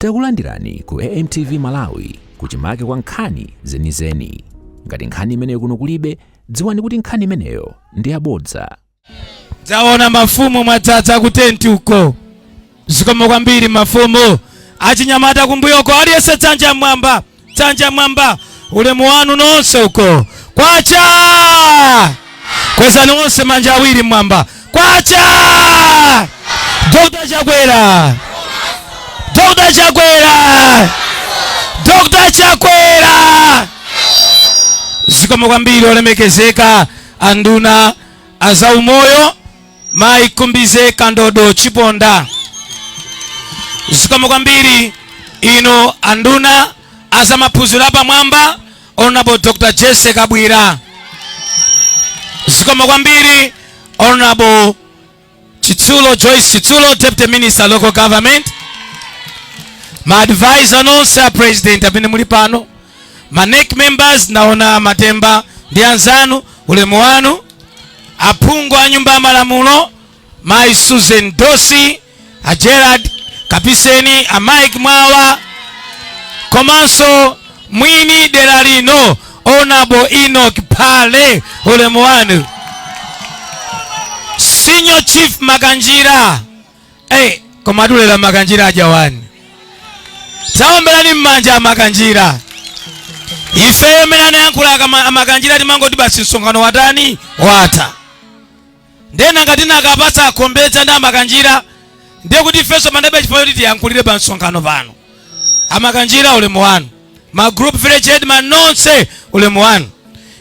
Takulandirani ku AMTV Malawi, kuchimake kwa nkhani zenizeni. Ngati nkhani imeneyo kuno kulibe, dziwani kuti nkhani imeneyo ndi yabodza. Taona mafumu mwadzadza ku tenti uko. Zikomo kwambiri mafumu. Achinyamata kumbuyoko, aliyense dzanja mwamba, dzanja mwamba. Ulemu wanu nonse uko. Kwacha! Kwezani onse manja awiri mwamba. Kwacha! Dr. Chakwera, Dr. Chakwera, Dr. Chakwera. Zikomo kwambiri olemekezeka anduna azaumoyo, Mayi Khumbize Kandodo Chiponda. Zikomo kwambiri ino anduna azamaphunziro apamwamba, Honorable Dr. Jesse Kabwira. Zikomo kwambiri Honorable Chitsulo, Joyce Chitsulo, Deputy Minister, Local Government. Ma advisor nonse a President amene muli pano, ma NEC members, naona Matemba ndi anzanu, ulemu wanu. Aphungu a Nyumba ya Malamulo, Mayi Susan Dosi, a Gerard Kapiseni, a Mike Mwawa, komanso mwini dera lino, Honorable Enoch Phale, ulemu wanu. Senior Chief Makanjira. Hey, koma atulera Makanjira ajawani, taomberani mmanja Amakanjira. Ife amene anayankhula Amakanjira timangoti basi, msonkhano watani? Watha. Ndena ngati nakapatsa akhombedza ndi Amakanjira, ndiye kuti ifenso mandabe chifukwa choti tiyankhulire pa msonkhano pano. Amakanjira, ulemu wanu. Ma group village headman nonse, ulemu wanu.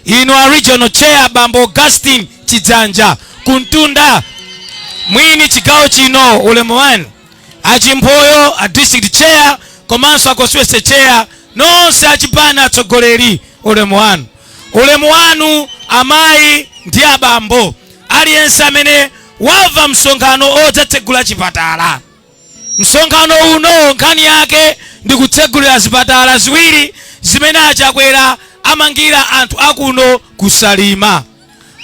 Inu a regional chair, Bambo Augustin Chidzanja Kuntunda, mwini chigawo chino, ulemu wanu. Achimphoyo, a district chair, komanso a constituency chair nonse, achipani, atsogoleri, ulemu wanu. Ulemu wanu amayi ndi abambo, aliyense amene wamva msonkhano odzatsegula chipatala. Msonkhano uno nkhani yake ndi kutsegulira zipatala ziwiri zimene Achakwera amangira anthu akuno kuSalima.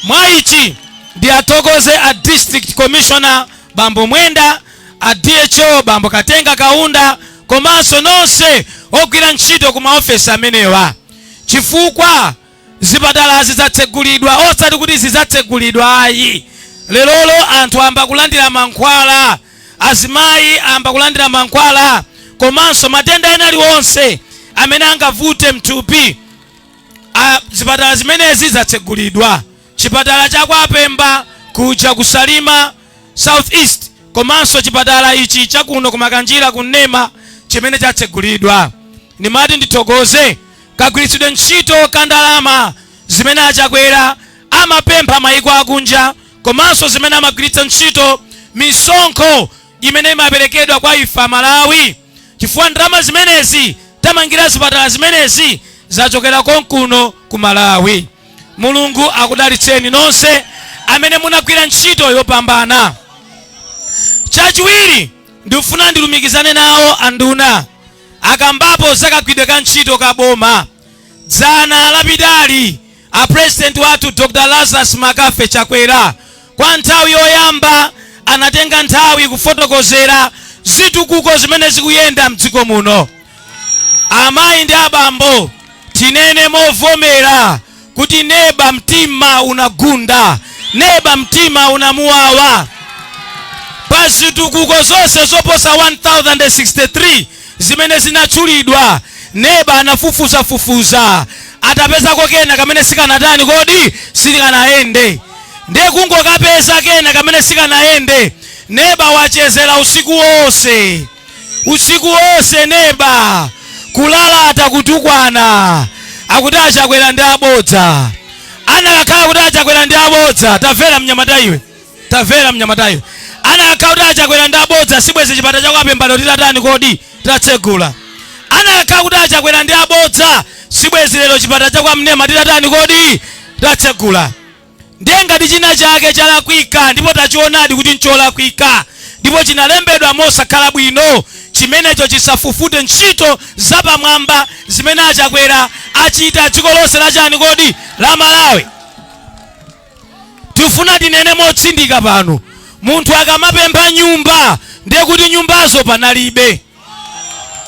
Mwa ichi ndi athokoze a District Commissioner, Bambo Mwenda, a DHO, Bambo Katenga Kaunda, komanso nonse ogwira ntchito ku maofesi amenewa, chifukwa zipatalazi zatsegulidwa, osati kuti zidzatsegulidwa ayi. Lerolo anthu amba kulandira mankhwala, azimayi amba kulandira mankhwala, komanso matenda ena aliwonse amene angavute mthupi. Zipatala zimenezi zatsegulidwa, chipatala chakwapemba kuja kuSalima South East, komanso chipatala ichi chakuno kuMakanjira kunema chimene chatsegulidwa. Ndimati ndithokoze kagwiritsidwe ntchito ka ndalama zimene Achakwera amapempha mayiko akunja, komanso zimene amagwiritsa ntchito misonkho imene imaperekedwa kwa ife Amalawi, chifukwa ndalama zimenezi tamangira zipatala zimenezi zachokera konkuno ku Malawi. Mulungu akudalitseni nonse amene munagwira ntchito yopambana. Chachiwiri, ndikufuna ndilumikizane nawo anduna akambapo zakagwidwe ka ntchito ka boma. Dzana lapitali a President wathu, Dr Lazarus Makafe Chakwera, kwa nthawi yoyamba anatenga nthawi kufotokozera zitukuko zimene zikuyenda mdziko muno. Amayi ndi abambo, tinene movomera kuti neba mtima unagunda, neba mtima unamuwawa. Pa zitukuko zonse zoposa 1063 zimene zinatchulidwa, neba anafufuzafufuza, atapezako kena kamene sikanatani kodi? Sikanayende. Ndiye kungokapeza kena kamene sikanayende, neba wachezera usiku wonse, usiku wonse neba kulalata, kutukwana, akuti Achakwera ndi abodza. Anakakhala kuti Achakwera ndi abodza, tamvera mnyamata iwe, tamvera mnyamata iwe, anakakhala kuti Achakwera ndi abodza, sibwezi chipatala chakwapembano titatani kodi? Tatsegula. Anakakhala kuti Achakwera ndi abodza, sibwezi lero chipatala chakwamnema titatani kodi? Tatsegula. Ndiye ngati china chake chalakwika, ndipo tachionadi kuti ncholakwika ndipo chinalembedwa mosakhala bwino, chimenecho chisafufute ntchito zapamwamba zimene Achakwera achita dziko lonse lachani kodi? La Malawi. Tifuna tinene motsindika pano, munthu akamapempha nyumba, ndiye kuti nyumbazo panalibe.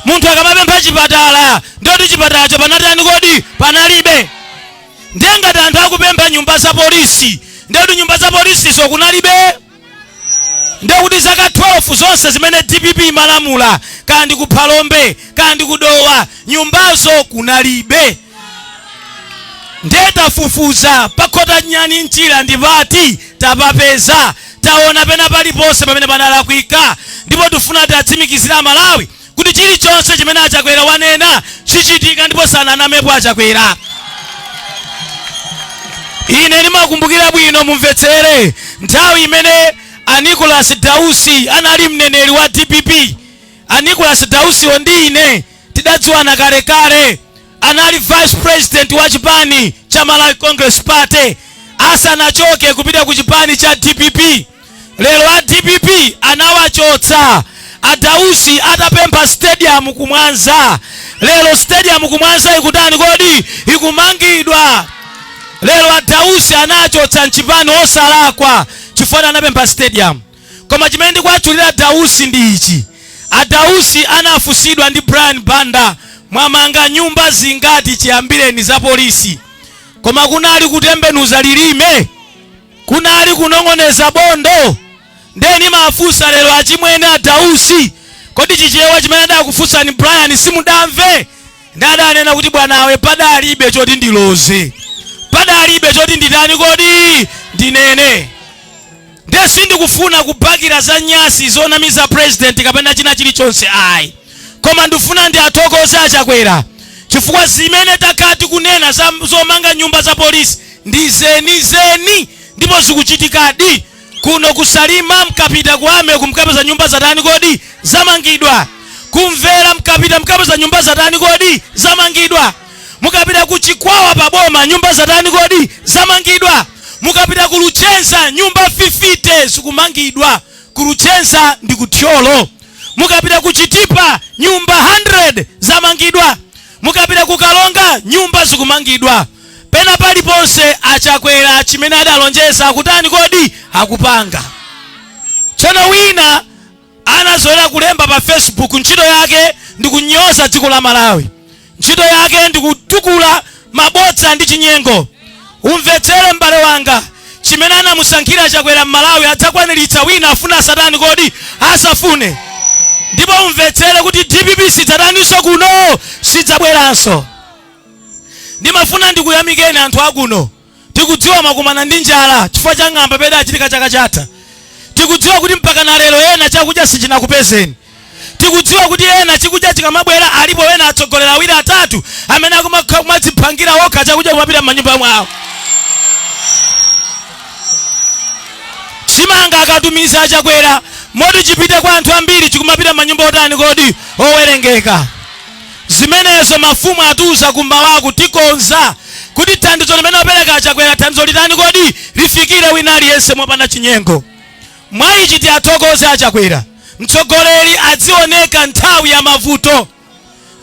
Munthu akamapempha chipatala, ndoti chipatalacho panatani kodi? Panalibe. Ndiye ngati anthu akupempha nyumba za polisi, ndiyoti nyumba za polisizo kunalibe. Ndiye kuti zaka 12 zonse zimene DPP imalamula, kaya ndi ku Phalombe, kaya ndi ku Dowa, nyumbazo kunalibe. Ndiye tafufuza pakhota nyani mchira ndi pati, tapapeza, taona pena paliponse pamene panalakwika, ndipo tifuna tiatsimikizire Amalawi kuti chilichonse chimene aChakwera wanena chichitika, ndipo sananamepo aChakwera. Ine ndimakumbukira bwino, mumvetsere, nthawi imene a Nicholas Dausi anali mneneri wa DPP. A Nicholas Dausiwo ndi ine tidadziwana kalekale. Anali vice president wa chipani cha Malawi Congress Party asanachoke kupita ku chipani cha DPP. Lero a DPP anawachotsa a Dausi atapempha stadium ku Mwanza. Lero stadium ku Mwanza ikutani kodi? Ikumangidwa. Lero a Dausi anachotsa mchipani osalakwa chifukwa anapempha stadium. Koma chimene ndikuwatchulira Dausi ndi ichi: a Dausi anafunsidwa ndi Brian Banda, "Mwamanga nyumba zingati chiyambireni za polisi?" Koma kunali kutembenuza lilime, kunali kunong'oneza bondo. Ndeni mafunsa lero, achimwene a Dausi, kodi Chichewa chimene adakufunsani Brian simudamve? Ndadanena kuti, "Bwanawe, padalibe choti ndiloze, padalibe choti nditani kodi, ndinene." Ndiye sindikufuna kubakira za nyasi zonamiza president kapena china chilichonse, ayi, koma ndifuna ndi athokoze aChakwera chifukwa zimene takhala tikunena zomanga nyumba za polisi ndi zenizeni ndipo zikuchitikadi. Kuno kuSalima mkapita, kuame kumkapeza nyumba zatani kodi? Zamangidwa. Kumvera mkapita, mkapeza nyumba zatani kodi? Zamangidwa. Mukapita ku Chikwawa paboma, nyumba zatani kodi? Zamangidwa. Mukapita ku Luchenza, nyumba 50 zikumangidwa ku Luchenza ndi ku Thyolo. Mukapita ku Chitipa, nyumba 100 zamangidwa. Mukapita ku Kalonga, nyumba zikumangidwa. Pena paliponse aChakwera chimene adalonjeza akutani kodi? Akupanga. Tsono wina anazoera kulemba pa Facebook, ntchito yake ndi kunyoza dziko la Malawi, ntchito yake ndi kutukula mabodza ndi chinyengo. Umvetsere, m'bale wanga, chimene anamusankhira Chakwera m'Malawi adzakwaniritsa, wina afuna satani kodi, asafune. Ndipo umvetsere kuti DPP sidzataninso kuno, sidzabweranso. Ndimafuna ndikuyamikeni anthu akuno. Tikudziwa makumana ndi njala chifukwa cha ng'amba peda achitika chaka chatha. Tikudziwa kuti mpaka na lero ena chakudya sichinakupezeni. Tikudziwa kuti ena chakudya chikamabwera, alipo ena atsogolera awiri atatu amene akumadziphangira okha chakudya kumapita m'manyumba mwawo. Chimanga akatumiza aChakwera, moti chipite kwa anthu ambiri, chikumapita m'manyumba otani kodi? Owerengeka. Zimenezo mafumu atiuza kummawaku, tikonza kuti thandizo limene apereka aChakwera, thandizo litani kodi? Lifikire wina aliyense mopanda chinyengo. Mwa ichi tiathokoze aChakwera. Mtsogoleri adzioneka nthawi ya mavuto.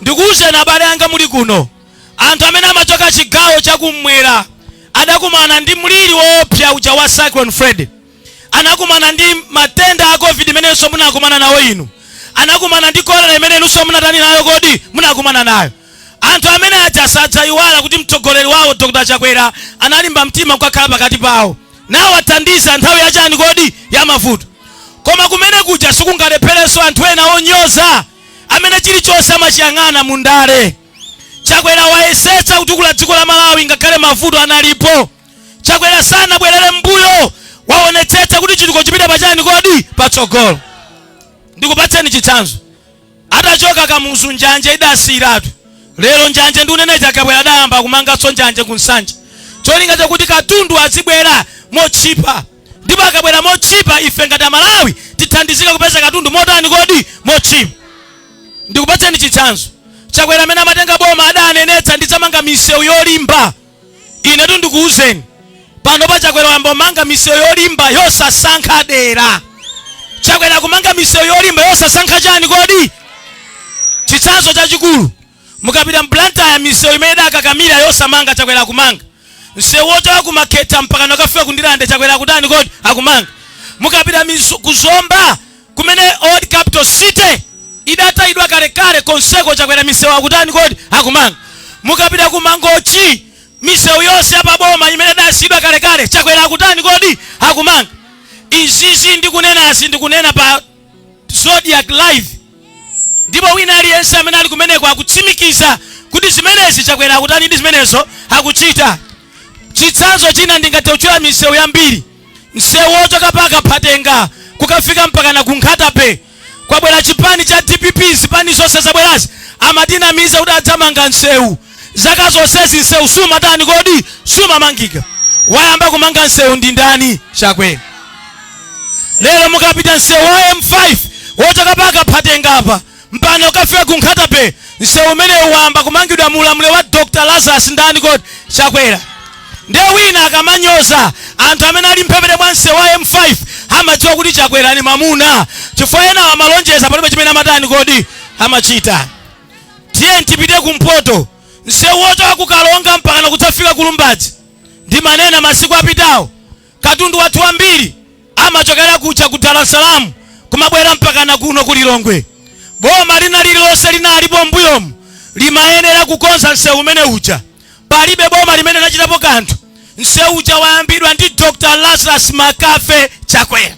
Ndikuwuzeni abale anga muli kuno, anthu amene amachoka chigawo chakummwera adakumana ndi mliri woopsa uja wa Cyclone Freddy, anakumana ndi matenda a COVID imenenso munakumana nawo inu, anakumana ndi kolera imene inunso munatani nayo kodi? Munakumana nayo. Anthu amene aja sadzayiwala kuti mtsogoleri wawo Dr Chakwera analimba mtima kukakhala pakati pawo nawathandiza nthawi yachani kodi? Ya mavuto. Koma kumene kuja sikungalepherenso anthu ena onyoza amene chilichonse amachiyang'ana mundale. Chakwera wayesetsa kutukula dziko la Malawi ngakhale mavuto analipo. Chakwera sanabwerere mbuyo, waonetsetsa kuti chitukuko chipite pachani kodi? Patsogolo. Ndikupatseni chitsanzo: atachoka Kamuzu, njanje idasiyiratu. Lero njanje ndi uneneja, Chakwera adayamba kumanganso njanje ku Nsanje, cholinga chakuti katundu azibwera motchipa, ndipo akabwera motchipa, ife ngati Amalawi tithandizika kupeza katundu motani kodi? Motchipa. Ndikupatseni chitsanzo: Chakwera amene amatenga boma adanenetsa, "Ndidzamanga misewu yolimba." Inetu ndikuwuzeni pano pa, Chakwera wambomanga misewu yolimba yosasankha dera. Chakwera kumanga misewu yolimba yosasankha chani kodi? Chitsanzo chachikulu, mukapita mBlantyre, misewu imene idakakamira yosamanga, Chakwera kumanga msewu wochoka kumakhetha mpaka nakafika kuNdirande. Chakwera kutani kodi? Akumanga. Mukapita kuzomba kumene Old Capital City. Idatayidwa kalekale konseko Chakwera misewu akutani kodi? Akumanga. Mukapita ku Mangochi, misewu yonse yapaboma imene idasiyidwa kalekale Chakwera akutani kodi? Akumanga. Izizi ndikunenazi ndikunena pa Zodiak Live, ndipo wina aliyense amene ali kumeneko akutsimikiza kuti zimenezi Chakwera akutani ndi zimenezo akuchita. Chitsanzo china ndingathe kutchula misewu yambiri. Msewu wochoka pa Kaphatenga kukafika mpakana ku Nkhata Bay, kwabwera chipani cha DPP, zipani zonse zabwerazi amatinamiza kuti adzamanga msewu. Zaka zonsezi msewu sumatani kodi? Sumamangika. Wayamba kumanga msewu ndi ndani? Chakwera. Lero mukapita msewu wa M5 wochoka pa Kaphatenga apa mpaka ukafika ku Nkhata Bay, msewu umenewu wayamba kumangidwa mu ulamuliro wa Dr. Lazarus ndani kodi? Chakwera. Ndiye wina akamanyoza anthu amene ali mphepete mwa msewu wa M5 amadziwa kuti Chakwera ni mamuna, chifukwa ena amalonjeza palibe chimene amatani kodi amachita. Tiye tipite kumpoto, msewu wochoka ku Karonga mpakana kudzafika ku Lumbadzi. Ndimanena masiku apitawo, katundu wathu wambiri amachokera kuja ku Dar es Salaam kumabwera mpakana kuno ku Lilongwe. Boma lina lililonse linalipo m'mbuyomu limayenera kukonza msewu umene uja. Palibe boma limene linachitapo kanthu. Msewu uja wayambidwa ndi Dr. Lazarus Makafe Chakwera.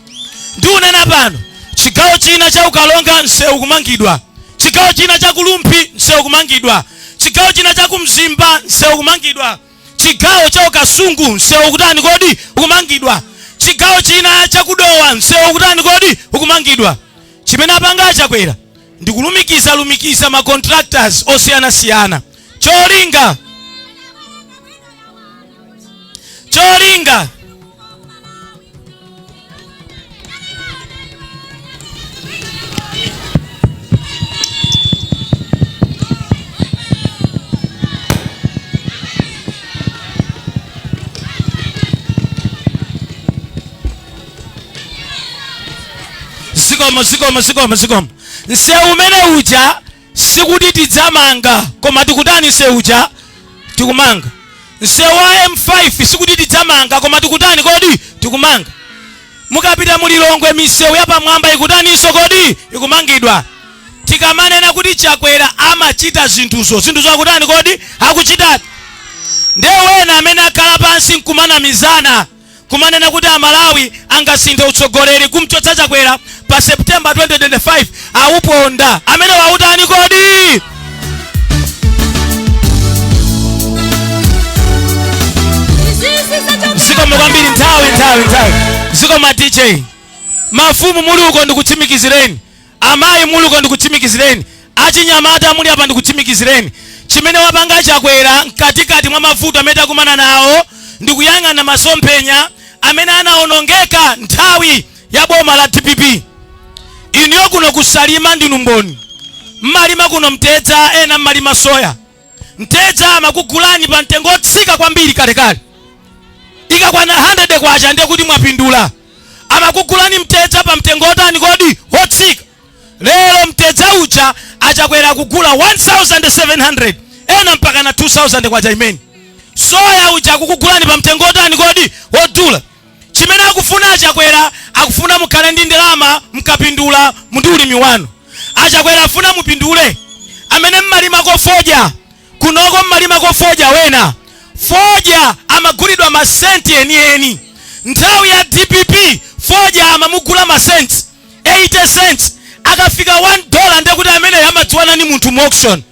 Ndikunena pano, chigawo china cha Ukalonga msewu kumangidwa, chigawo china cha Kulumphi msewu kumangidwa, chigawo china cha Kumzimba msewu kumangidwa, chigawo cha Ukasungu msewu kutani kodi ukumangidwa, chigawo china cha Kudowa msewu kutani kodi ukumangidwa. Chimene apanga Chakwera ndikulumikiza lumikiza ma contractors osiyanasiyana, cholinga zikomo zikomo zikomo zikomo. Msewu umene uja sikuti tidzamanga, koma tikutani? Msewu uja tikumanga. Msewu wa M5 sikuti tidzamanga, koma tikutani kodi? Tikumanga. Mukapita mu Lilongwe misewu yapamwamba ikutaninso kodi? Ikumangidwa. Tikamanena kuti Chakwera amachita zinthuzo, zinthuzo akutani kodi? Akuchitadi. Ndiye wena amene akhala pansi nkumanamizana kumanena kuti Amalawi angasinthe utsogoleri kumchotsa Chakwera pa September 2025, awuponda amene wautani kodi? Zikomo kwambiri. Nthawi nthawi nthawi. Zikomo DJ. Mafumu muli uko ndikutsimikizireni, amayi muli uko ndikutsimikizireni, achinyamata muli apa ndikutsimikizireni, chimene wapanga Chakwera mkatikati mwa mavuto amene takumana nawo ndikuyang'ana masomphenya amene anaonongeka nthawi ya boma la DPP. Inuyo kuno kusalima ndinu mboni, mmalima kuno mtedza, ena mmalima soya. Mtedza amakugulani pa mtengo otsika kwambiri kalekale, ikakwana 100 kwacha ndiye kuti mwapindula. Amakugulani mtedza pa mtengo otani kodi? Wotsika. Lero mtedza uja achakwera kugula 1700, ena mpaka na 2000 kwacha imene. Soya uja akukugulani pa mtengo otani kodi? Wodula. Chimene akufuna Achakwera, akufuna mukhale ndi ndalama mkapindula ndi ulimi wanu. Achakwera afuna mupindule. Amene mmalimako fodya kunoko, mmalimako fodya, wena fodya amagulidwa masenti enieni. Nthawi ya DPP fodya amamugula masenti 80 cents, akafika 1 dollar ndiye kuti amene amadziwana ni munthu mu auction.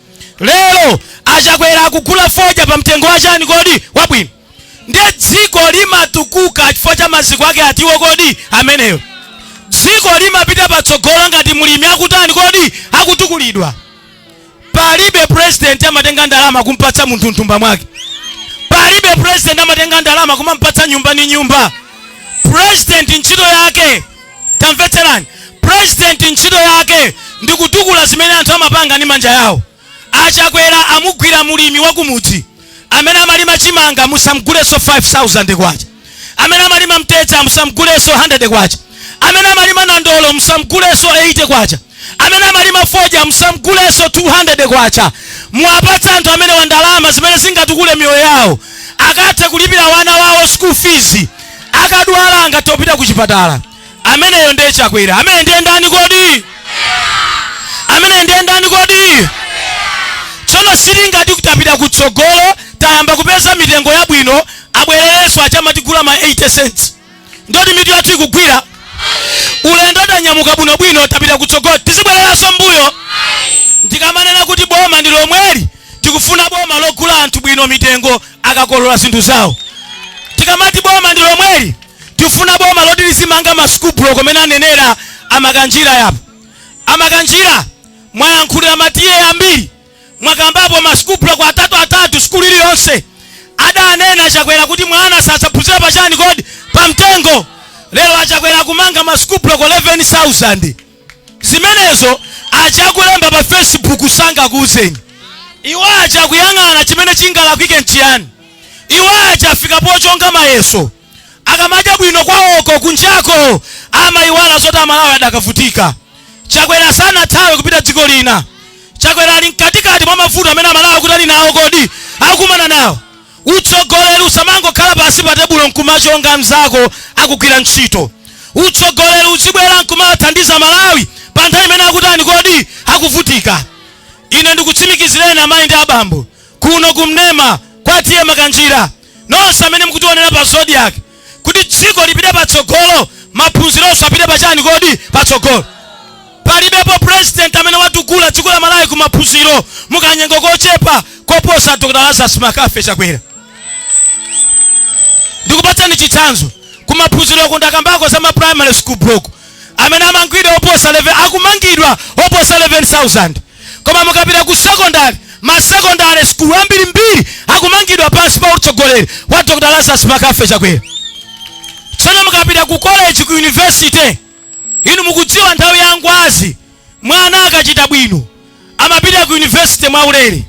Lero Achakwera akugula fodya pa mtengo wachani kodi? Wabwino. Ndiye dziko limatukuka chifukwa cha maziko ake atiwo kodi? Ameneyo. Dziko limapita patsogolo ngati mulimi akutani kodi? Akutukulidwa. Palibe president amatenga ndalama kumpatsa munthu mthumba mwake. Palibe president amatenga ndalama kumampatsa nyumba ni nyumba. President ntchito yake, tamvetserani, president ntchito yake ndi kutukula zimene anthu amapanga ndi manja yawo. Achakwera amugwira mulimi wa kumudzi amene amalima chimanga, musamgulenso 5000 kwacha. Amene amalima mtedza, musamgulenso 100 kwacha. Amene amalima nandolo, musamgulenso 80 kwacha. Amene amalima fodya, musamgulenso 200 kwacha. Muwapatse anthu amene wa ndalama zimene zingatukule miyoyo yawo, akathe kulipira wana wawo school fees, akadwala angathe kupita ku chipatala. Ameneyo ndiye Chakwera. Amene ndiye ndani kodi? Amene ndiye ndani kodi? Tsono sitingati tapita kutsogolo, tayamba kupeza mitengo yabwino, abwererenso achamatigula ma 80 cents. Ndoti mitu yathu ikugwira. Ulendo tanyamuka bwinobwino, tapita kutsogolo, tizibwereranso mbuyo? Ndikamanena kuti boma ndi lomweli, tikufuna boma logula anthu bwino mitengo akakolola zinthu zawo. Tikamati boma ndi lomweli, tifuna boma loti lizimanga ma school block amene anenera amakanjira yapo. Amakanjira, mwayankhulira ma T/A ambiri, mwakambapo ma school block atatu atatu sukulu iliyonse. Adanena Chakwera kuti mwana sasaphunzira pachani kodi? Pamtengo. Lero aChakwera kumanga ma school block 11,000. Zimenezo achakulemba pa Facebook sangakuuzeni. Iwo achakuyang'ana chimene chingalakwike nchiyani. Iwo achafika pochonga mayeso. Akamadya bwino kwawoko kunjako, amayiwala zoti Amalawi adakavutika. Chakwera sanathawe kupita dziko lina. Chakwera ali mkatikati mwa mavuto amene Amalawi akuti ali nawo kodi akukumana nawo. Utsogoleri usamangokhala pansi pa tebulo nkumachonga mzako akugwira ntchito. Utsogoleri uzibwera nkumathandiza Malawi pa nthawi imene akutani kodi? Akuvutika. Ine ndikutsimikizireni amayi ndi abambo, kuno kumnema kwa T/A Makanjira, nonse amene mukutionera pa Zodiak, kuti dziko lipite patsogolo, maphunzironso apite pachani kodi? Patsogolo. Palibepo president amene watukula dziko la Malawi ku maphunziro mukanyengo kochepa koposa Dr Lazarus McCarthy Chakwera. Ndikupatsani chitsanzo kumaphunziroko, ndakambako za ma primary school block amene amangidwa oposa 11, akumangidwa oposa 11,000. Koma mukapita ku secondary, ma secondary school ambirimbiri akumangidwa pansi pa utsogoleri wa Dr Lazarus McCarthy Chakwera. Tsono mukapita ku college, ku university, inu mukudziwa nthawi ya ngwazi mwana akachita bwino amapita ku university mwaulere.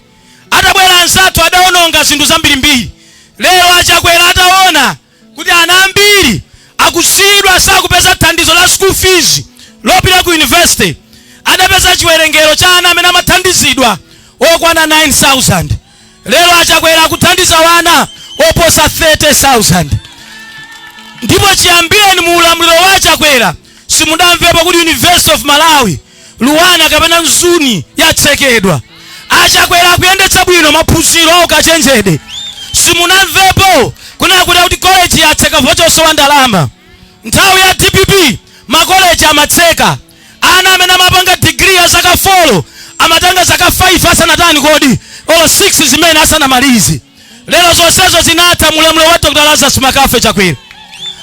Atabwera anzathu adaononga zinthu zambirimbiri. Lero aChakwera ataona kuti ana ambiri akusiyidwa, sakupeza thandizo la school fees lopita ku university, adapeza chiwerengero cha ana amene amathandizidwa okwana 9000. Lero aChakwera akuthandiza wana oposa 30,000. Ndipo chiyambireni mu ulamuliro wa Achakwera simudamvepo kuti University of Malawi, LUANAR kapena Mzuni yatsekedwa. Achakwera akuyendetsa bwino maphunziro a ukachenjede. Simunamvepo kunena kuti college yatseka vochosowa ndalama. Nthawi ya DPP makoleji amatseka. Ana amene amapanga degree ya zaka 4 amatenga zaka 5 asanatani kodi, olo 6 zimene asanamalize. Lero zonsezo zinatha mulamuliro wa Dr Lazarus McCarthy Chakwera.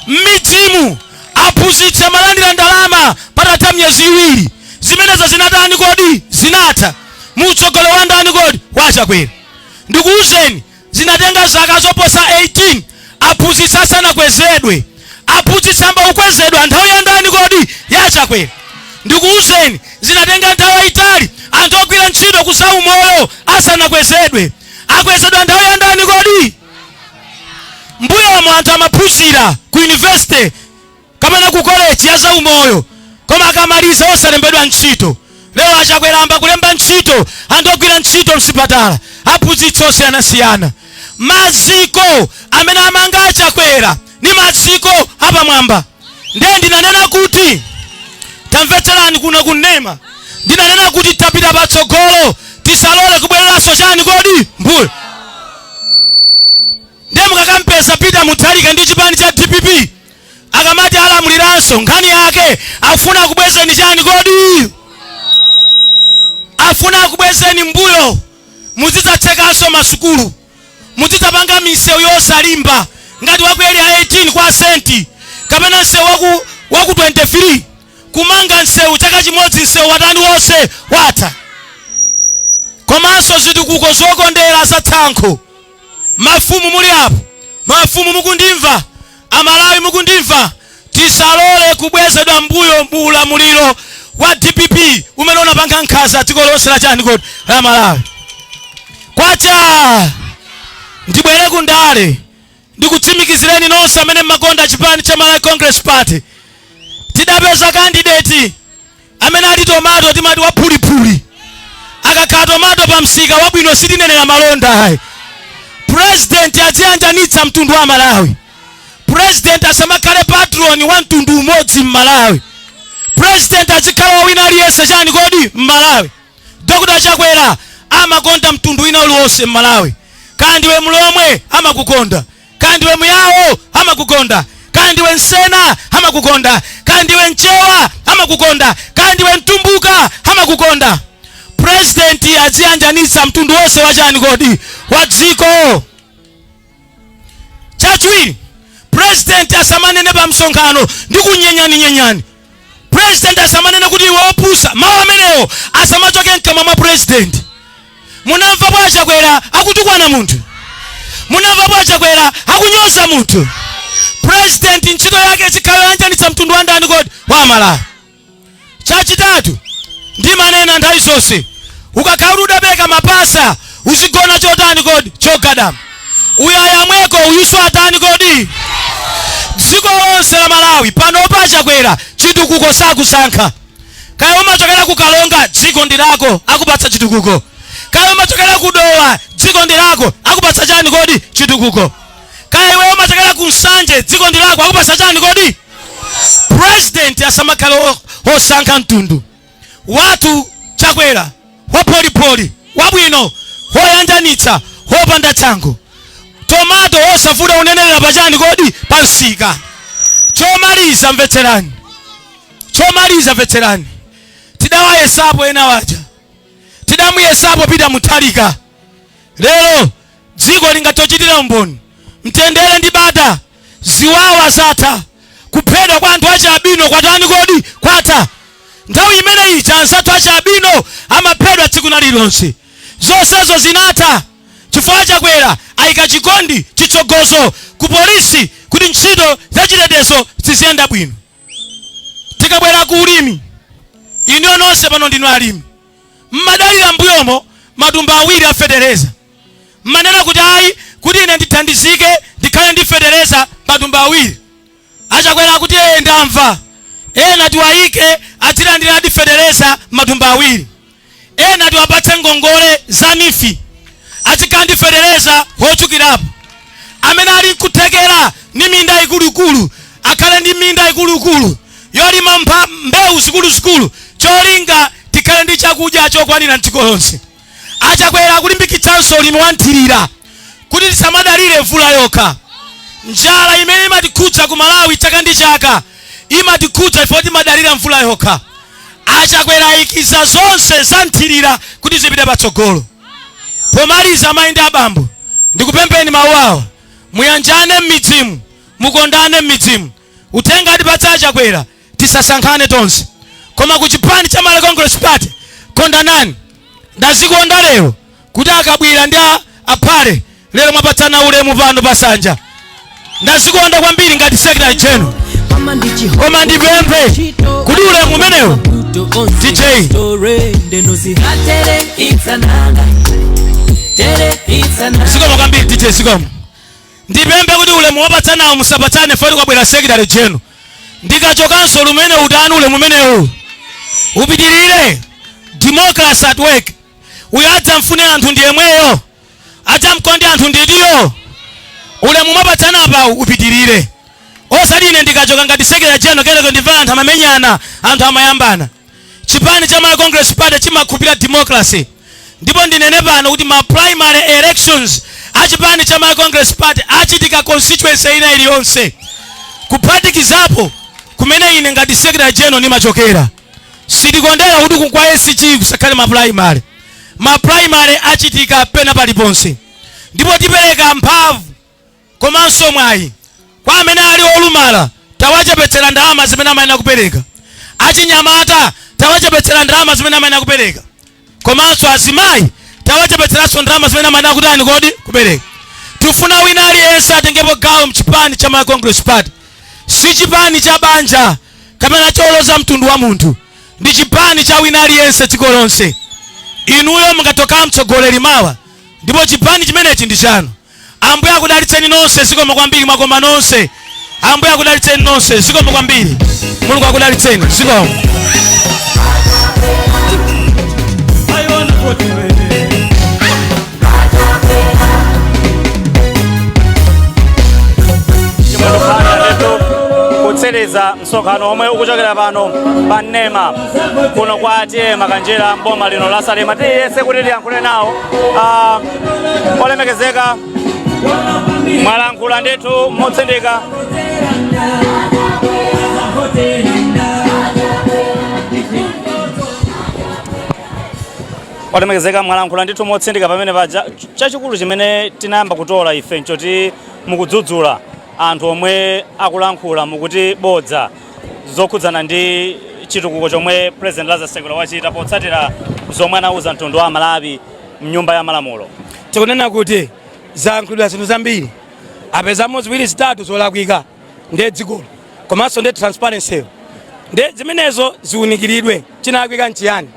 M'midzimu aphunzitsi amalandira ndalama patatha miyezi 2. Zimenezo zinatani kodi? Zinatha mutsogolo wa ndani kodi? Wa Chakwera. Ndikuwuzeni, zinatenga zaka zoposa 18 aphunzitsi asanakwezedwe. Aphunzitsi amba kukwezedwa nthawi ya ndani kodi? Ya Chakwera. Ndikuwuzeni, zinatenga nthawi yayitali anthu ogwira ntchito ku zaumoyo asanakwezedwe. Akwezedwa nthawi ya ndani kodi? Mbuyomo anthu amaphunzira ku university kapena ku college ya zaumoyo, koma akamaliza osalembedwa ntchito. Lero aChakwera amba kulemba ntchito anthu ogwira ntchito mzipatala, aphunzitsi osiyanasiyana. Maziko amene amanga aChakwera ni maziko apamwamba. Ndiye ndinanena kuti, tamvetserani kuno kunema, ndinanena kuti tapita patsogolo, tisalole kubwereranso chani kodi? Mbuyo. Ndiye mukakampeza Peter Mutharika ndi chipani cha DPP akamati alamuliranso, nkhani yake afuna akubwezeni chani kodi? Afuna akubwezeni mbuyo, muzidzatsekanso masukulu, muzidzapanga misewu yosalimba ngati waku Area 18 kwa senti kapena msewu waku 23, kumanga msewu chaka chimodzi msewu watani wonse watha. Komanso zitukuko zokondera zatsankho. Mafumu muli apo, mafumu mukundimva, Amalawi mukundimva, tisalole kubwezedwa mbuyo mu ulamuliro wa DPP umene unapanga nkhanza dziko lonse la chani kodi? La Malawi. Kwacha ndibwere kundale, ndikutsimikizireni nonse amene mmakonda chipani cha Malawi Congress Party, tidapeza candidate amene ali tomato, timati waphuliphuli. Akakhala tomato pa msika wabwino sitinenera malonda ayi. President adziyanjanitsa mtundu wa Malawi. President asamakhale patron wa mtundu umodzi m'Malawi. President azikhala wa wina aliyense chani kodi Mmalawi. Dr Chakwera amakonda mtundu wina uliwonse Mmalawi. Kaya ndiwe Mlomwe, amakukonda. Kaya ndiwe Muyawo, amakukonda. Kaya ndiwe Nsena, amakukonda. Kaya ndiwe Mchewa, amakukonda. Kaya ndiwe Mtumbuka, amakukonda. President aziyanjanitsa mtundu wonse wa chani kodi wa dziko. Chachiwiri, president asamanene pa msonkhano ndi kunyenyani-nyenyani. President asamanene kuti iwe opusa. Mawu amenewo asamachoke mkamwa mwa president. Munamva bwa Chakwera akutukwana munthu? Munamva bwa Chakwera akunyoza munthu? President ntchito yake izikhala yoyanjanitsa mtundu wa ndani kodi wa Malawi. Chachitatu, ndimanena nthawi zonse, ukakhala kuti udapereka mapasa, uzigona chotani kodi chogadama. Uyu ayamweko, uyuso atani kodi. Dziko lonse la Malawi panopa Chakwera chitukuko sakusankha. Kaya umachokera ku Kalonga, dziko ndi lako, akupatsa chitukuko. Kaya umachokera ku Dowa, dziko ndi lako, akupatsa chani kodi chitukuko. Kaya iwe umachokera ku Nsanje, dziko ndi lako, akupatsa chani kodi. President asamakhale osankha mtundu wathu. Chakwera wapolipoli, wabwino, woyanjanitsa, wopanda tsankho, tomato wosavuta unenelera pachani kodi pa msika. Chomaliza, mvetserani. Chomaliza, mvetserani. Tidawayesapo ena waja, tidamuyesapo Peter Mutharika. Lero dziko lingatochitira umboni, mtendere ndi bata, ziwawa zatha, kuphedwa kwa anthu achialubino kwatani kodi kwatha. Nthawi imene ija anzathu achialubino amaphedwa tsiku lililonse. Zonsezo zinatha chifukwa Chakwera ayika chikondi, chitsogozo ku polisi kuti ntchito zachitetezo ziziyenda bwino. Tikabwera ku ulimi, inuyo nonse pano ndinu alimi. Mmadalira mbuyomo matumba awiri a fetereza. Mmanena kuti ayi, kuti ine ndithandizike ndikhale ndi fetereza matumba awiri. Achakwera akuti ee, ndamva, ena tiwayike adzilandiradi fetereza matumba awiri, ena tiwapatse ngongole za NEEF azikhala ndi fetereza wochukirapo. Amene ali nkuthekera ndi minda ikuluikulu akhale ndi minda ikuluikulu yolima mbewu zikuluzikulu, cholinga tikhale ndi chakudya chokwanira mdziko lonse. Achakwera akulimbikitsanso ulimi wa nthirira kuti tisamadalire mvula yokha. Njala imene imatikhudza ku Malawi chaka ndi chaka imatikhudza ifo timadalira mvula yokha. Achakwera ayikiza zonse za nthirira kuti zipite patsogolo. Pomaliza, amayi ndi abambo, ndikupempheni mawu awa: muyanjane m'midzimu, mukondane m'midzimu. Uthenga atipatsa Achakwera, tisasankhane tonse, koma ku chipani cha Malawi Congress Party kondanani. Ndazikonda lero kuti akabwira ndi aphale lero mwapatsana ulemu pano pasanja. Ndazikonda kwambiri ngati secretary general, koma ndipemphe kuti ulemu umenewu, DJ. Zikomo kwambiri, DJ, zikomo. Ndipemphe kuti ulemu wopatsanawo musapatsane foti kwabwera secretary general. Ndikachokanso lumene utani, ulemu umenewu upitirire. Democracy at work. Uyo adzamfune anthu ndi yemweyo, adzamkonde anthu nditiyo. Ulemu mwapatsana apawu upitirire, osati ine ndikachoka ngati secretary general kenako ndimva anthu amamenyana, anthu amayambana. Chipani cha Malawi Congress Party chimakhulupirira democracy, ndipo ndinene pano kuti ma primary elections a chipani cha Malawi Congress Party achitika constituency ina iliyonse, kuphatikizapo kumene ine ngati secretary general ndimachokera. Sitikondera kuti kwa SG kusakhale ma primary. Ma primary achitika pena paliponse, ndipo tipereka mphamvu komanso mwayi kwa amene ali olumala, tawachepetsera ndalama zimene amayenera kupereka. Achinyamata tawachepetsera ndalama zimene amayenera kupereka, komanso azimayi tawachepetseranso ndalama zimene amayenera kutani kodi kupereka. Tifuna wina aliyense atengepo gawo mchipani cha Malawi Congress Party. Si chipani cha banja kapena choloza mtundu wa munthu, ndi chipani cha wina aliyense dziko lonse. Inuyo mungatokhala mtsogoleri mawa, ndipo chipani chimenechi ndi chanu. Ambuye akudalitseni nonse. Zikomo kwambiri, mwakoma nonse. Ambuye akudalitseni nonse. Zikomo kwambiri, Mulungu akudalitseni. Zikomo. I wanna vote for Chimwendo Banda lero kutsereza. Tikupitiriza msonkhano omwe ukuchokera pano pa Nema kuno kwa T/A Makanjira, mboma lino la Salima. Tiyese kuti tiyankhule nawo. Olemekezeka, mwalankhula ndithu motsindika. Olemekezeka, mwalankhula ndithu motsindika pamene paja. Chachikulu chimene tinayamba kutola ife nchoti mukudzudzula anthu omwe akulankhula, mukuti bodza, zokhudzana ndi chitukuko chomwe President Lazarus Chakwera wachita potsatira zomwe anauza mtundu wa Malawi mnyumba ya malamulo. Tikunena kuti zayankhulidwa zinthu zambiri, apezamo ziwiri zitatu zolakwika, ndiye dzikolo komanso ndiye transparency, ndiye zimenezo ziwunikiridwe. Chinalakwika nchiyani?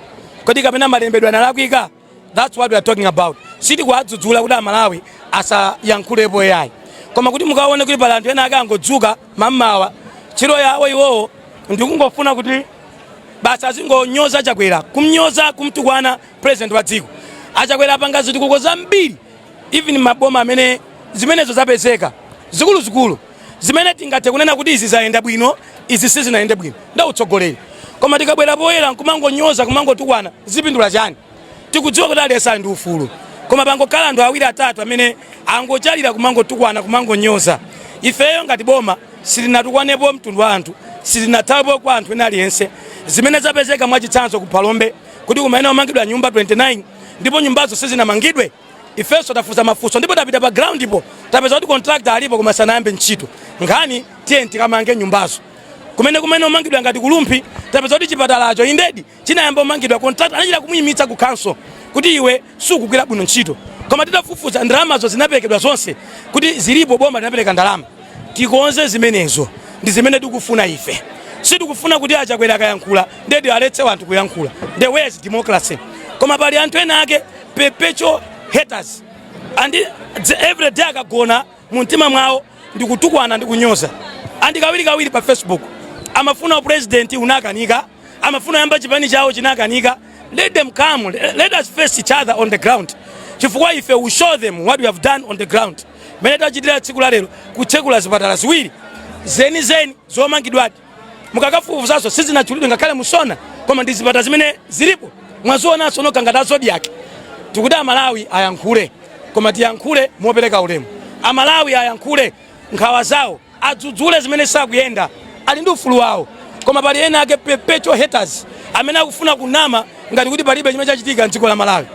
Kodi kapena malembedwe analakwika? That's what we are talking about. Sitikuwadzudzula kuti Amalawi asayankhulepo yayi, koma kuti mukaone kuti pali anthu ena ake angodzuka mammawa, ntchito yawo iwowo ndikungofuna kuti basi azingonyoza Chakwera, kumnyoza, kumtukwana president wa dziko. Achakwera apanga zitukuko zambiri, even maboma amene zimenezo zapezeka zikuluzikulu zimene tingathe kunena kuti izi zayenda bwino, izi sizinayende bwino, nda utsogoleri. Koma tikabwera poyera nkumangonyoza, kumangotukwana, zipindula chani? Tikudziwa kuti aliyense ali ndi ufulu, koma pangokhala anthu awiri atatu amene angochalira kumangotukwana, kumangonyoza. Ifeyo ngati boma sitinatukwanepo mtundu wa anthu, sitinathawepo kwa anthu ena aliyense. Zimene zapezeka, mwachitsanzo ku Phalombe, kuti kumayenera kumangidwa nyumba 29 ndipo nyumbazo sizinamangidwe, ifenso tafunsa mafunso ndipo tapita pa ground po, tapeza kuti contractor alipo koma sanayambe ntchito. Nkhani tiye tikamange nyumbazo. Kumene umangidwa ngati ku Rumphi, tapeza kuti chipatalacho indedi chinayamba umangidwa, contractor anachita kumuyimitsa ku council kuti iwe sukugwira bwino ntchito, koma titafufuza, ndalamazo zinaperekedwa zonse, kuti zilipo, boma linapereka ndalama. Tikonze zimenezo, ndi zimene tikufuna ife. Sitikufuna kuti Achakwera akayankhula ndedi aletse anthu kuyankhula. The where is democracy? Koma pali anthu ena ake, perpetual haters, and every day akagona mumtima mwawo ndikutukwana ndi kunyoza, and kawirikawiri pa Facebook. Amafuna upresident, unakanika. Amafuna yamba chipani chawo, chinakanika. Let them come, let us face each other on the ground, chifukwa ife we show them what we have done on the ground. Mene tachitira tsiku la lero, kutsekula zipatala ziwiri zenizeni zomangidwadi, mukakafufuzaso sizinachulidwe ngakhale musona, koma ndi zipatala zimene zilipo, mwazionanso nokha ngati a Zodiak. Tikuti Amalawi ayankhule, koma tiyankhule mopereka ulemu. Amalawi ayankhule nkhawa zawo, adzudzule zimene sakuyenda, ali ndi ufulu wawo. Koma pali ena ake, perpetual haters, amene akufuna kunama ngati kuti palibe chimene chachitika mdziko la Malawi.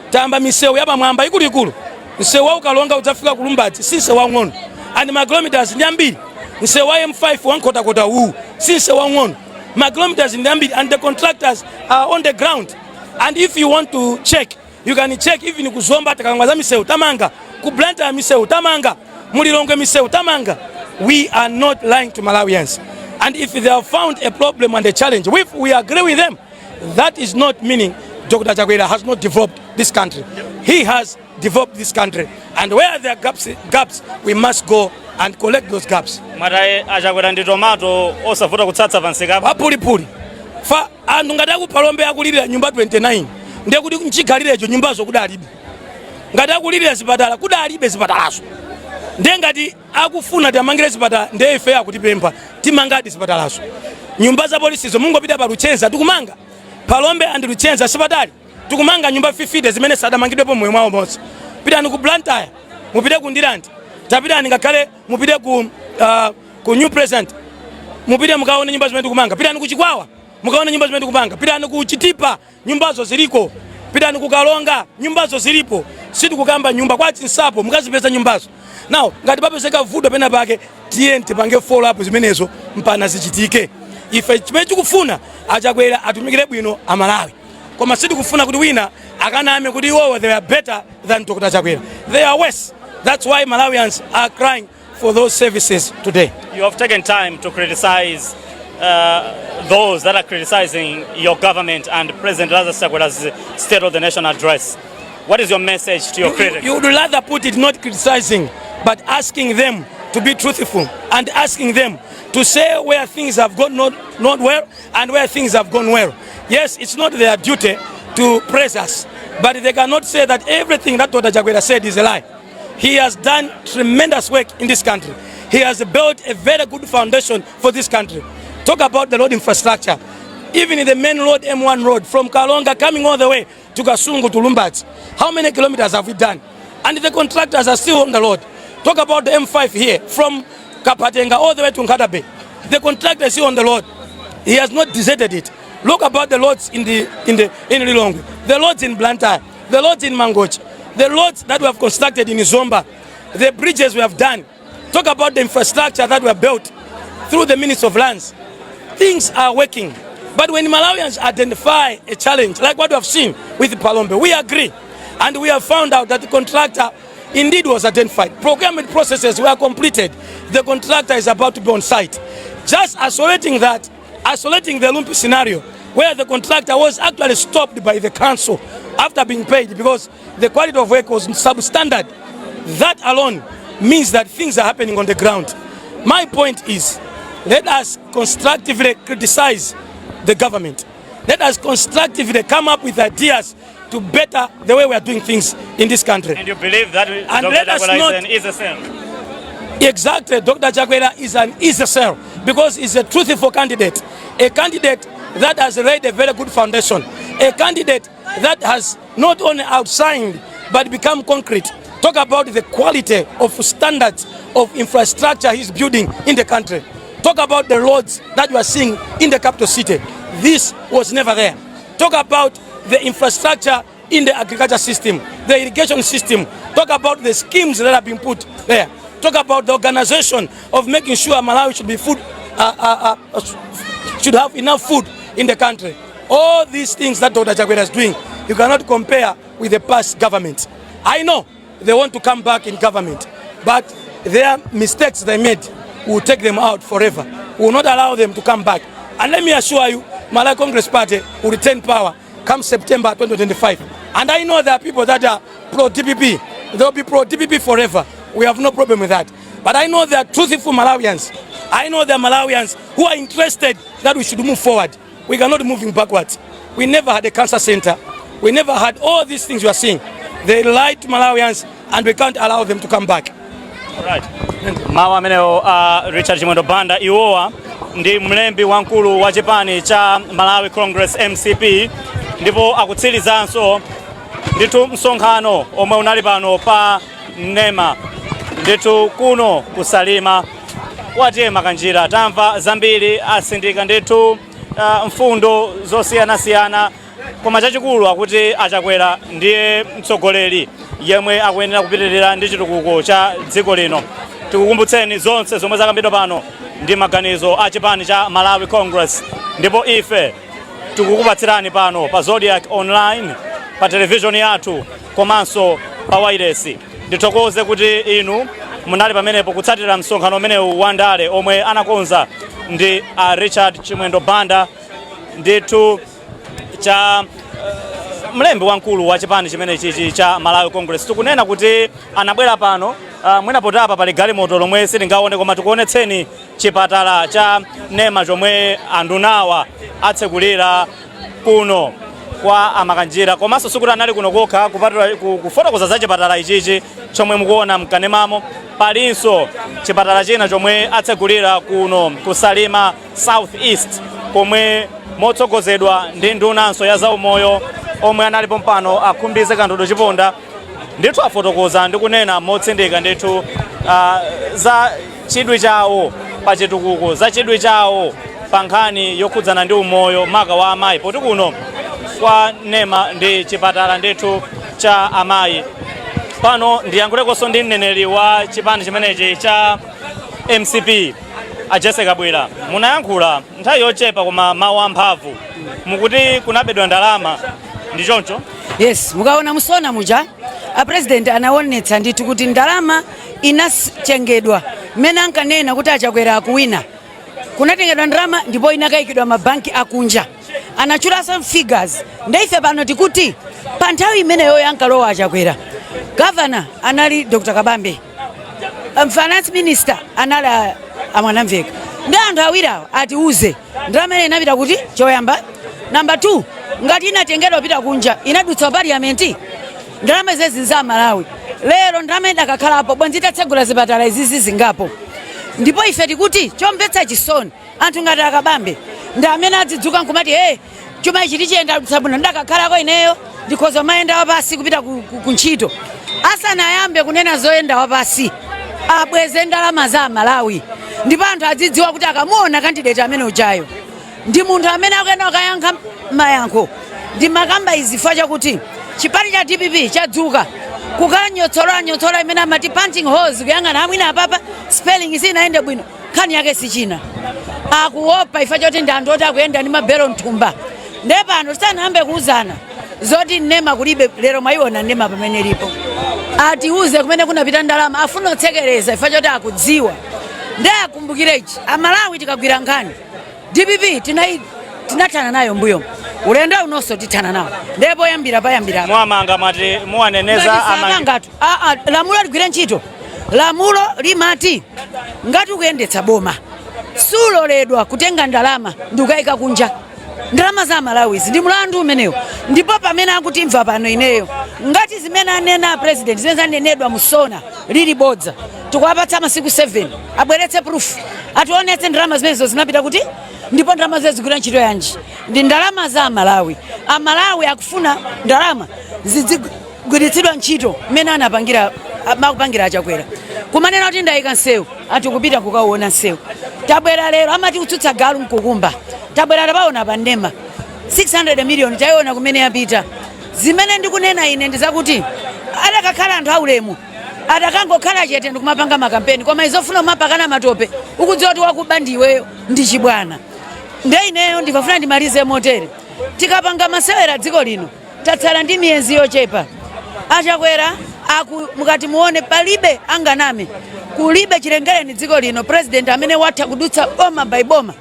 Tayamba misewu yapamwamba ikuluikulu. Msewu wa Ukalonga udzafika ku Lumbadzi si msewu waung'ono, and makilometers ndi ambiri. Msewu wa M5 wa Nkhotakota uwu si msewu waung'ono, makilometers ndi ambiri, and the contractors are on the ground. And if you want to check, you can check. Even kuzomba takangwa za misewu tamanga, ku Blantyre misewu tamanga, mulilongwe misewu tamanga. We are not lying to Malawians, and if they have found a problem and a challenge, if we agree with them, that is not meaning Dr. Chakwera has not developed this country. He has developed this country, and where there are gaps, gaps, we must go and collect those gaps. Mwati Achakwera ndi tomato osavuta kutsatsa pansikapo. Wapulipuli fa anthu ngati akuphalombe akulirira nyumba 29, ndiye kuti mchikhalirecho nyumbazo kudalibe. Ngati akulirira zipatala, kudalibe zipatalazo. Ndiye ngati akufuna tiamangire zipatala, ndiye ife akutipempha, timangadi zipatalazo. Nyumba za polisizo, mungopita pa Luchenza, tikumanga Phalombe and Luchenza sipatali, tikumanga nyumba 50 zimene sadamangidwepo moyo mwawo monse. Pitani ku Blantyre, mupite ku Ndirande, tapitani ngakhale mupite ku New President, mupite mukaone nyumba zimene tikumanga. Pitani ku Chikwawa, mukaone nyumba zimene tikumanga. Pitani ku Chitipa, nyumbazo ziliko. Pitani ku Kalonga, nyumbazo zilipo. Sitikukamba nyumba kwa Chinsapo, mukazipeza nyumbazo. Now ngati papezeka vuto pena pake, tiye tipange follow up zimenezo mpana zichitike. Ife chimene tikufuna, Achakwera atumikire bwino Amalawi, koma sitikufuna kuti wina akaname kuti iwowo they are better than Dr. Chakwera. They are worse. That's why Malawians are crying for those services today. You have taken time to criticize those that are criticizing your government and President Lazarus Chakwera's State of the Nation Address. What is your message to your critics? You would rather put it not criticizing, but asking them to be truthful and asking them to say where things have gone not well and where things have gone well. Yes, it's not their duty to praise us, but they cannot say that everything that Dr. Chakwera said is a lie. He has done tremendous work in this country. He has built a very good foundation for this country. Talk about the road infrastructure. Even in the main road, M1 road, from Karonga coming all the way to Kasungu to Lumbadzi. How many kilometers have we done? And the contractors are still on the road. Talk about the M5 here, from Kapatenga all the way to Nkhata Bay. The contractor is still on the road. He has not deserted it. Look about the roads in Lilongwe, the roads in Blantyre, the roads in Mangochi, the roads that we have constructed in Zomba, the bridges we have done. Talk about the infrastructure that we have built through the Ministry of Lands. Things are working. But when Malawians identify a challenge, like what we have seen with Phalombe, we agree. And we have found out that the contractor indeed was identified. Procurement processes were completed. The contractor is about to be on site. Just isolating that, isolating the Rumphi scenario, where the contractor was actually stopped by the council after being paid because the quality of work was substandard. That alone means that things are happening on the ground. My point is, let us constructively criticize the government. Let us constructively come up with ideas to better the way we are doing things in this country. And you believe that And Dr. let us Chakwera is not- an easy sell? Exactly, Dr. Chakwera is an easy sell because he's a truthful candidate, a candidate that has laid a very good foundation, a candidate that has not only outshined but become concrete. Talk about the quality of standards of infrastructure he's building in the country. Talk about the roads that you are seeing in the capital city. This was never there. Talk about the infrastructure in the agriculture system, the irrigation system. Talk about the schemes that have been put there. Talk about the organization of making sure Malawi should have enough food in the country. All these things that Dr. Chakwera is doing, you cannot compare with the past government. I know they want to come back in government, but their mistakes they made will take them out forever. We will not allow them to come back. And let me assure you, Malawi Congress Party will retain power come September 2025. And I know there are people that are pro-DPP. They'll be pro-DPP forever. We have no problem with that. But I know there are truthful Malawians. I know there are Malawians who are interested that we should move forward. We cannot moving backwards. We never had a cancer center. We never had all these things you are seeing. They lied to Malawians and we can't allow them to come back. Right. Mawu amenewo Richard Chimwendo Banda. Iwowa ndi mlembi wamkulu wa chipani cha Malawi Congress, MCP, ndipo akutsirizanso ndithu msonkhano omwe unali pano pa Nema ndithu kuno kuSalima kwa T/A Makanjira. Tamva zambiri, asindika ndithu mfundo zosiyanasiyana, koma chachikulu akuti aChakwera ndiye mtsogoleri yemwe akuyenera kupitirira ndi chitukuko cha dziko lino. Tikukumbutseni, zonse zomwe zakambidwa pano ndi maganizo a chipani cha Malawi Congress, ndipo ife tikukupatsirani pano pa Zodiak Online, pa televishoni yathu komanso pa wailesi. Ndithokoze kuti inu munali pamenepo kutsatira msonkhano umenewu wa ndale omwe anakonza ndi a Richard Chimwendo Banda, ndithu cha mlembi wamkulu wa chipani chimene chichi cha Malawi Congress. Tikunena kuti anabwera pano, mwina potapa pali galimoto lomwe sitingaone, koma tikuonetseni chipatala cha Nema chomwe andunawa atsekulira kuno kwa aMakanjira. Komanso sikuti anali kuno kokha kupatula kufotokoza za chipatala ichichi chomwe mukuona mkanemamo. Palinso chipatala china chomwe atsekulira kuno kuSalima South East, komwe motsogozedwa ndi ndunanso ya zaumoyo omwe analipo mpano, aKhumbize Kandodo Chiponda, ndithu afotokoza ndi kunena motsindika ndithu za chidwi chawo pa chitukuko, za chidwi chawo pa nkhani yokhudzana ndi umoyo, maka wa amayi, poti kuno kwa Nema ndi chipatala ndithu cha amayi. Pano ndiyankhulekonso ndi mneneri wa chipani chimenechi cha MCP, a Jessie Kabwila. Munayankhula nthawi yochepa koma mawu amphamvu, mukuti kunabedwa ndalama, ndi choncho? Yes, mukaona musona muja, a president anaonetsa ndithu kuti ndalama inachengedwa mmene ankanena kuti aChakwera akuwina. Kunatengedwa ndalama ndipo inakayikidwa mabanki akunja, anachulaso figures. Ndeife pano tikuti pa nthawi imeneyo yankalowa aChakwera, governor anali Dr Kabambe, finance minister anali aMwanamveka. Ndi anthu awiri awa atiuze ndalama imene inapita kuti, choyamba. Namba 2, ngati inatengedwa kupita kunja, inadutsa parliament? Ndalama zezi za Malawi. Lero ndalama idakakhalapo, bwanji itatsegula zipatala izizi zingapo? Ndipo ife tikuti chomvetsa chisoni, anthu ngati akabambe ndi amene adzidzuka nkumati, "Hey, chuma ichi tichiyenda bwino, ndakakhalako ineyo ndikhoza mayenda wapasi kupita ku ntchito." Asanayambe kunena zoyenda wapasi, abweze ndalama za Malawi. Ndipo anthu adzidziwa kuti akamuona candidate amene ujayo ndi munthu amene akuyenda kukayankha mayankho. Ndi makamba izi chifukwa chakuti chipani cha DPP chadzuka kukanyotsola nyotsola imene amati punching holes, kuyang'ana amwina apapa spelling sinayende bwino. Nkhani yake sichina, akuopa ifa choti ndi anthu oti akuyenda ndi mabelo mthumba. Nde pano tisanayambe kuuzana zoti NEMA kulibe, lero mwayiona NEMA pamene lipo. Atiuze kumene kunapita ndalama. Afuna otsekereza ifa choti akudziwa. Nde akumbukirechi Amalawi, tikagwira nkhani DPP tinathana nayo mbuyo, ulendo unonso tithana nawo. Ndipo yambira payambira. Mwamanga, mwati muwaneneza amangi. Ngati lamulo ligwire ntchito, lamulo limati ngati ukuyendetsa boma suloledwa kutenga ndalama ndi ukayika kunja. Ndalama za Malawizi ndi mlandu umenewo. Ndipo pamene akutimva pano, ineyo ngati zimene anena president, zimene zanenedwa mu SONA lili bodza, tikuwapatsa masiku 7 abweretse proof, ationetse ndalama zimenezo zinapita kuti, ndipo ndalama zimene zigwira ntchito yanji. Ndi ndalama za Amalawi. Amalawi akufuna ndalama zizigwiritsidwa ntchito mmene anapangira makupangira Achakwera, kumanena kuti ndayika nsewu, anthu kupita kukauona nsewu. Tabwera lero, amati kutsutsa galu mkukumba. Tabwera tapaona pa NEMA 600 million, tayiona kumene yapita. Zimene ndikunena ine ndi zakuti adakakhala anthu aulemu atakangokhala chete ndikumapanga makampeni, koma izofuna kumapakana matope ukudziwa kuti wakuba ndiweyo ndi chibwana. Nde ineyo ndikafuna ndimalize motere: tikapanga masewera dziko lino, tatsala ndi miyezi yochepa. Achakwera aku mukati muone, palibe anganame, kulibe chilengereni dziko lino president amene watha kudutsa boma by boma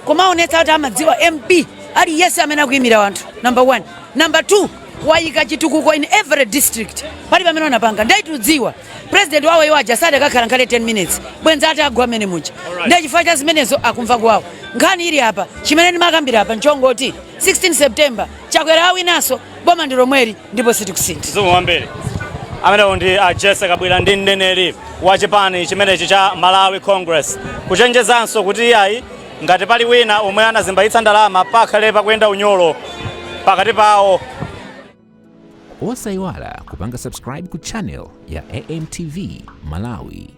kumaonetsa kuti amadziwa MP aliyense amene akuyimira wanthu, number one. Number two, wayika chitukuko in every district. Pali pamene anapanga ndaitudziwa president wawo iwo aja sadakakhala nkhale 10 minutes, bwenza ati agwa amene muja. Ndiye chifukwa cha zimenezo akumva kwawo. Nkhani ili apa, chimene ndimakambira apa nchongoti 16 September Chakwera awinanso, boma ndi lomweli ndipo sitikusintha. Zikomo kwambiri. Amenewo ndi a Jesse Kabwira, ndi mneneri wa chipani chimenechi cha Malawi Congress, kuchenjezanso kuti iyayi, ngati pali wina omwe anazimbayitsa ndalama, pakhale pakuyenda unyolo pakati pawo. Osayiwala kupanga subscribe ku channel ya AMTV Malawi.